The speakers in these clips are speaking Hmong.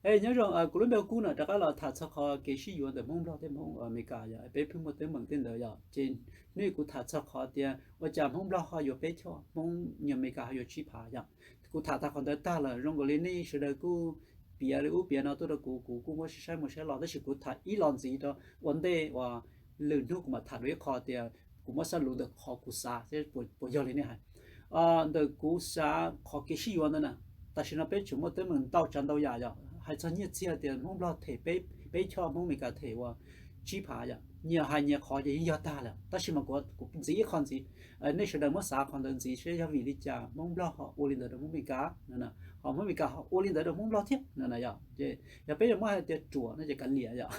Nyob zoo, kuv lub npe Kub no, rov qab los tham txog qhov kev sib yuav ntawm Hmoob Nplog thiab Hmoob Amelikas yom, peb pheej muaj teeb meem tej ntawd yom. Ces hnub kuv tham txog qhov tias ua cas Hmoob Nplog ho yuav peb choj, Hmoob Amelikas ho yuav tsib phav yom. Kuv tham tag qhov ntawd tag lawm, zoo nkaus li nej sawv daws kuj piav li ub piav no tuaj rau kuv, kuv kuj muab saib saib mus saib los, tab sis kuv tham ib los ntxiv rau ua ntej uas lwm hnub kuv mam tham dua ib qho tias kuv muab xab lus ntawm qhov kuv xav thiab puas yog li nej hais. Ntawm kuv xav qhov kev sib yuav ntawd na, tam sim no peb tseem muaj teeb meem ntau tsav ntau yam yom. Hais txog nyiaj txiag tias Hmoob Nplog them peb choj, Hmoob Amelikas them uas tsib phav yom, nyias hais nyias qhov ces yeej yog tag lawm, tab sis mas kuv ntxiv ib qho ntxiv. Nej sawv daws muab xav qhov ntawd ntxiv seb yog vim li cas Hmoob Nplog ho ua li ntawd rau Hmoob Amelikas no, ho Hmoob Amelikas ho ua li ntawd rau Hmoob Nplog thiab no na yom. Ces yog peb yuav muab hais tias ruam no ces kav liam yom,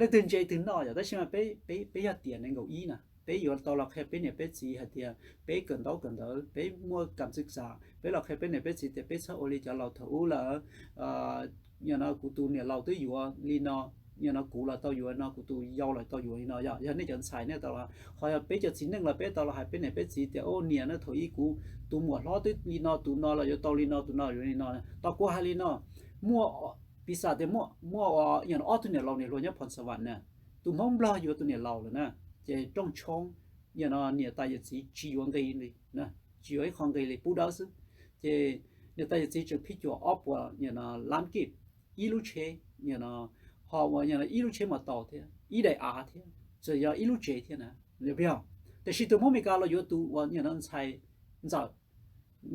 leej twg ntse twg noj yom, tab sis mas peb, peb yog tiam nees nkaum ib na, peb yuav tau los qhia peb niam peb txiv hais tias peb kawm ntaub kawm ntawv, peb muaj kam txwj xas, peb los qhia peb niam peb txiv tias peb txhob ua li cov laus thaum ub lawm. Yog no kuv tus niam laus twb yuav li no, yog no kuv los tau yuav no, kuv tus yau los tau yuav li no yom. Yog nej cov ntxhais nej tau los, ho yog peb cov txiv neej los peb tau los hais peb niam peb txiv tias, o niam na, thaum ub kuv tus muam hlob twb li no, tus no los yuav tau li no, tus no yuav li no. Tau kuv hais li no, muaj, piv xam tias muaj, muaj yog no ob tug niam laus niam hluas nyob Phoo Xa Vam na, tus Hmoob Nplog yuav tus niam laus lawm na, ces rooj tshoob, yog no niam tais yawm txiv tsis yuav nqi li, tsis yuav ib qho nqi li, pub dawb xwb. Ces niam tais yawm txiv tseem phij cuam ob puas yog no lab kib, ib lub tsheb, yog no, ho uas yog no ib lub tsheb mas taus thiab ib daim av thiab txawm yog ib lub tsev thiab na, yog. Tiam sis tus Hmoob Amelikas los yuav tus uas yog no ntxhais ntxawm,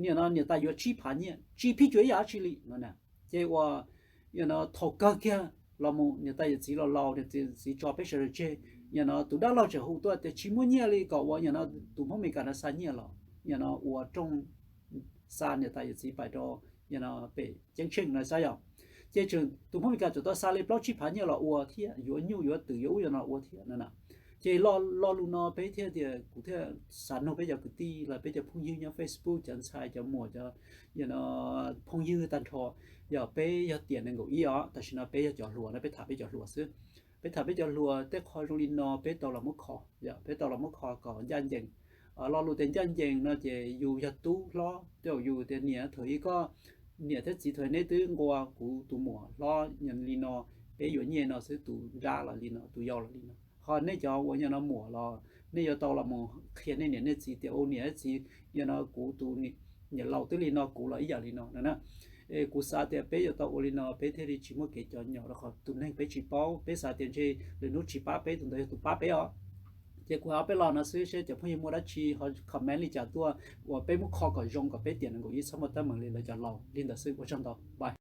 yog no niam tais yuav tsib phav nyiaj tsis phij cuam ib yam dab tsi li no na. Ces uas yog no thaum kawg kiag los mus niam tais yawm txiv los laus, niam tais yawm txiv tso peb sawv daws tseg, yog no tus dab laug tseem hu tuaj tias tsis muaj nyiaj li, kom uas yog no tus Hmoob Amelikas no xa nyiaj los yog no ua rooj xa niam tais yawm txiv pais rau yog no pem ceeb tsheej no xav yom. Ces tseem tus Hmoob Amelikas tseem tau xa li plaub tsib phav nyiaj los ua thiab, yuav nyuj yuav twm yuav ub yuav no ua thiab no na. Ces lo lus no peb thiaj tias kuv thiaj xav nug peb cov kwv tij los peb cov phooj ywg nyob Facebook, cov ntxhais cov muam, cov yog no phooj ywg tag nrho, yog peb yog tiam nees nkaum ib os, tam sim no peb yog cov hluas no peb tham peb cov hluas xwb. Peb tham peb cov hluas tej qho zoo li no peb tau los muab kho, yog peb tau los muab kho kom ncaj ncees. Lo lus tias ncaj ncees no ces yus yog tub hlob tej zaum yus tias niam, thaum ub koj niam thiab txiv thaum neb twb nqua kuv tus muam hlob li no, peb yuav nyiaj no xwb, tus nrab los li no, tus yau los li no. Ho nej cov uas yog no muam los nej yuav tau los mus qhia nej niam nej txiv tias, u niam txiv, yog no kuv tus niam laus twb li no, kuv los ib yam li no no na. Kuv xav tias peb yuav tau ua li no peb thiaj li tsis muaj kev cov nyom, rau qhov tus neeg peb tsis paub, peb xav tias ntshe lwm hnub tsis pab peb, tus ntawd yog tus pab peb os. Ces kuv hais ob peb lo no xwb, seb cov phooj ywg muaj dab tsi ho comment li cas tuaj uas peb muab kho kom zoo kom peb tiam nees nkaum ib txhob muaj teeb meem li lawv cov laus. Li ntawd xwb, ua tsaug ntau, bye.